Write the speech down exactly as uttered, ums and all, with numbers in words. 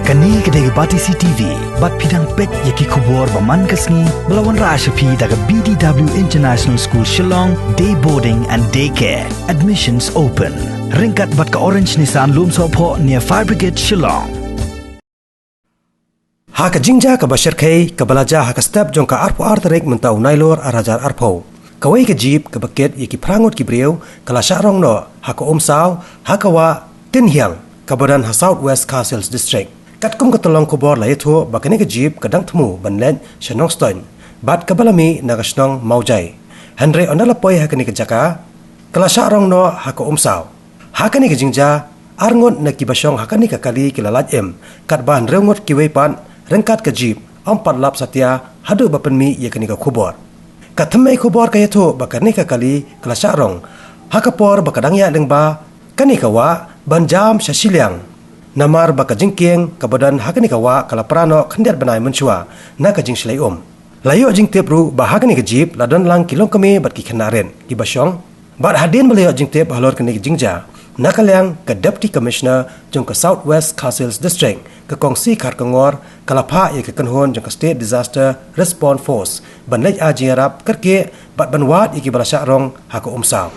Kane ka dei ka Batesi T V, bad phi dang peit ïa ki khubor ba man ka sngi, ba la wanrah sha phi da ka B D W International School Shillong, Day Boarding and Day Care. Admissions open. Ryngkat bad ka Orange Nissan Lumsohphoh near Fire Brigade Shillong. Ha ka jingjia kaba shyrkhei kaba la jia ha ka step jong ka arphew ar tarik mynta u Nailur ar hajar arphew, kawei ka jeep kaba kit ïa ki phra ngut ki briew ka la shah rong noh ha ka umsaw ha ka wah Tynhiang kaba don ha South West Khasi Hills District. Katkum ka tyllong khubor la ïathuh ba kane ka jeep ka dang thmu ban leit sha Nongstoiñ bad kaba la mih na ka shnong Mawjai. Hynrei ynda la poi ha kane ka jaka, ka la shah rong noh ha ka umsaw. Ha kane ka jingjia, ar ngut na kiba shong ha kane ka kali ki la lait im, katba hynriew ngut kiwei pat ryngkat ka jeep, ym pat lap satia haduh ba pynmih ïa kane ka khubor. Ka thymmei khubor ka ïathuh ba kane ka kali ka la shah rong ha ka por ba ka dang ïaid lyngba kane ka wah ban jam sha shiliang, namar ba ka jingkieng kaba don ha kane ka wah ka la pra noh khyndiat bnai mynshuwa na ka jingshlei um. La ïoh jingtip ruh ba ha kane ka jeep la don lang ki longkmie bad ki khynnah rit kiba shong. Bad hadien ba la ïoh jingtip halor kane ka jingjia, na ka liang ka Deputy Commissioner jong ka South West Khasi Hills District, ka Kong C Kharkongor, ka la phah ïa ka kynhun jong ka State Disaster Response Force ban leit ai jingïarap kyrkieh bad ban wad ïa kiba la shah rong ha ka umsaw.